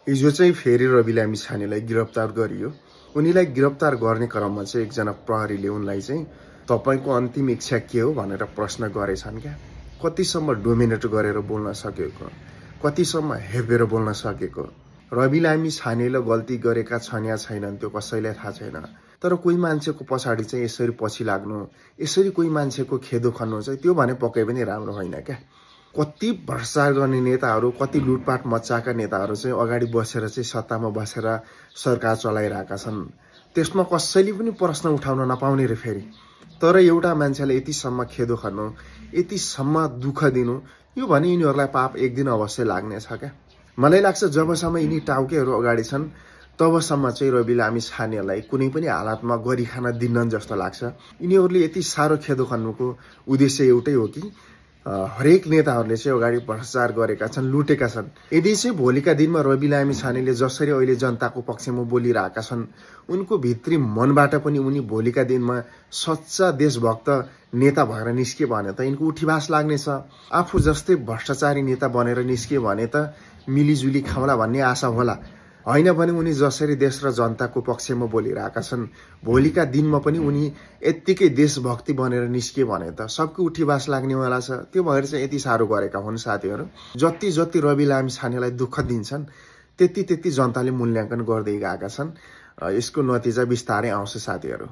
हिजो चाहिँ फेरि रवि लामिछानेलाई गिरफ्तार गरियो। उनीलाई गिरफ्तार गर्ने क्रममा चाहिँ एकजना प्रहरीले उनलाई चाहिँ तपाईको अन्तिम इच्छा के हो भनेर प्रश्न गरेछन् क्या। कतिसम्म डोमिनेट गरेर बोल्न सकेको, कतिसम्म हेपेर बोल्न सकेको। रवि लामिछानेले गल्ती गरेका छन् या छैनन् त्यो कसैलाई थाहा छैन, तर कोही मान्छेको पछाडि चाहिँ यसरी पछि लाग्नु, यसरी कोही मान्छेको खेदो खन्नु चाहिँ त्यो भने पक्कै पनि राम्रो होइन क्या। कति भ्रष्टाचार गर्ने नेताहरू, कति लुटपाट मच्चाएका नेताहरू चाहिँ अगाडि बसेर चाहिँ सत्तामा बसेर सरकार चलाइरहेका छन्। त्यसमा कसैले पनि प्रश्न उठाउन नपाउने रे फेरि। तर एउटा मान्छेले यतिसम्म खेदो खन्नु, यतिसम्म दुःख दिनु, यो भने यिनीहरूलाई पाप एक दिन अवश्य लाग्नेछ क्या। मलाई लाग्छ जबसम्म यिनी टाउकेहरू अगाडि छन् तबसम्म चाहिँ रवि लामिछानेलाई कुनै पनि हालतमा गरी खान दिन्नन् जस्तो लाग्छ। यिनीहरूले यति साह्रो खेदो खन्नुको उद्देश्य एउटै हो कि हरेक नेताहरूले चाहिँ अगाडि भ्रष्टाचार गरेका छन्, लुटेका छन्। यदि चाहिँ भोलिका दिनमा रवि लामिछानेले जसरी अहिले जनताको पक्षमा बोलिरहेका छन्, उनको भित्री मनबाट पनि उनी भोलिका दिनमा सच्चा देशभक्त नेता भएर निस्के भने त यिनको उठिवास लाग्नेछ। आफू जस्तै भ्रष्टाचारी नेता बनेर निस्के भने त मिलिजुली खाउँला भन्ने आशा होला। होइन भने उनी जसरी देश र जनताको पक्षमा बोलिरहेका छन्, भोलिका दिनमा पनि उनी यत्तिकै देशभक्ति बनेर निस्के भने त सबको उठिवास लाग्नेवाला छ। त्यो भएर चाहिँ यति साह्रो गरेका हुन् साथीहरू। जति जति रवि लामिछानेलाई दुःख दिन्छन् त्यति त्यति जनताले मूल्याङ्कन गर्दै गएका छन्। यसको नतिजा बिस्तारै आउँछ साथीहरू।